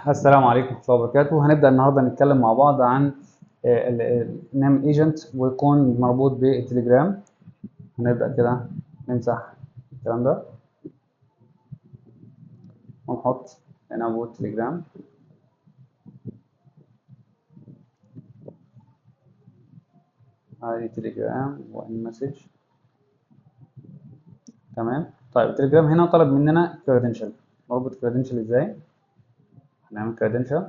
السلام عليكم ورحمة الله وبركاته. هنبدأ النهاردة نتكلم مع بعض عن نعمل agent ويكون مربوط بالتليجرام. هنبدأ كده نمسح الكلام ده ونحط هنا bot تليجرام. ادي تليجرام وان message. تمام. طيب التليجرام هنا طلب مننا credential، نربط credential ازاي؟ هنعمل credential،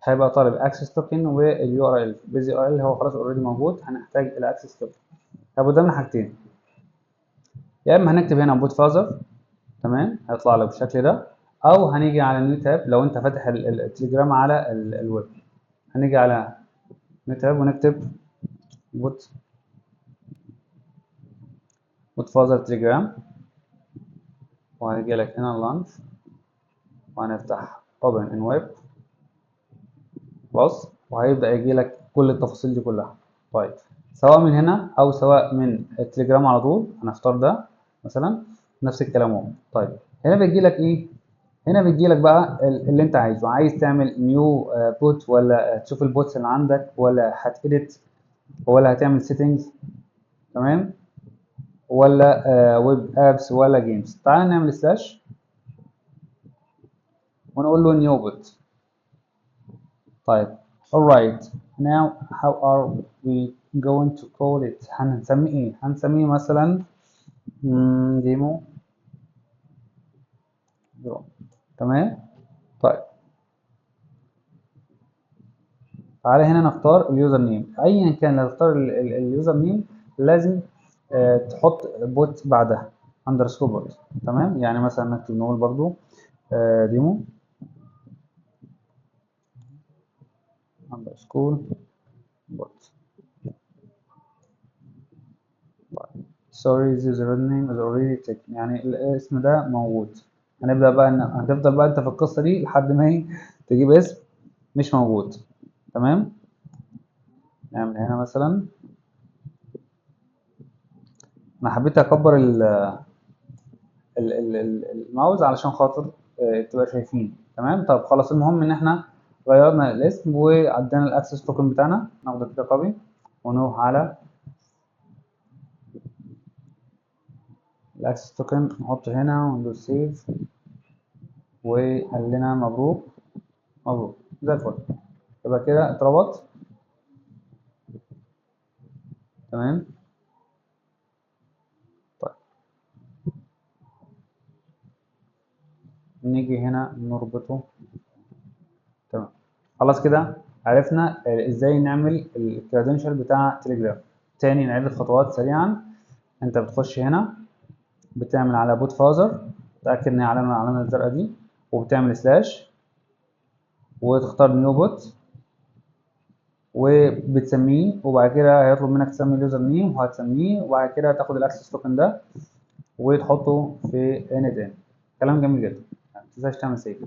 هيبقى طالب access token وال URL. base URL هو خلاص already موجود، هنحتاج ال access token. هيبقى قدامنا حاجتين، يا اما هنكتب هنا BotFather، تمام، هيطلع لك بالشكل ده، او هنيجي على new tab. لو انت فاتح التليجرام على الويب، هنيجي على new tab ونكتب BotFather تليجرام، وهيجي لك هنا ال launch، وهنفتح open in web خلاص، وهيبدأ يجي لك كل التفاصيل دي كلها. طيب سواء من هنا او سواء من التليجرام على طول، هنختار ده مثلا، نفس الكلام اهو. طيب هنا بيجي لك ايه؟ هنا بيجي لك بقى اللي انت عايزه، عايز تعمل new bot، ولا تشوف ال bots اللي عندك، ولا هت edit، ولا هتعمل settings، تمام، ولا web apps، ولا games. تعال نعمل slash ونقول له new bot. طيب alright now how are we going to call it؟ هنسميه ايه؟ هنسميه مثلا demo. تمام. طيب تعالى هنا نختار ال username، ايا كان اللي هتختار ال username لازم تحط bot بعدها underscore bot. تمام. يعني مثلا نكتب نقول برضو demo underscore bot. sorry this username is already taken، يعني الاسم ده موجود. هنبدأ بقى إن هتفضل بقى انت في القصة دي لحد ما هي تجيب اسم مش موجود. تمام. نعمل هنا مثلا، انا حبيت اكبر الماوس علشان خاطر تبقى شايفين. تمام. طب خلاص، المهم ان احنا غيرنا الاسم وعدينا ال access token بتاعنا، ناخده كده copy ونروح على ال access token نحطه هنا وندوس save، وقال لنا مبروك مبروك زي الفل. يبقى كده اتربط. تمام. طيب نيجي هنا نربطه. تمام. خلاص كده عرفنا ازاي نعمل ال credential بتاع تليجرام. تاني نعيد الخطوات سريعا. انت بتخش هنا بتعمل على BotFather، تأكد ان هي علامة العلامة الزرقاء دي، وبتعمل slash وتختار new bot وبتسميه، وبعد كده هيطلب منك تسمي ال username وهتسميه، وبعد كده تاخد ال access token ده وتحطه في n8n. كلام جميل جدا، ما تنساش تعمل save.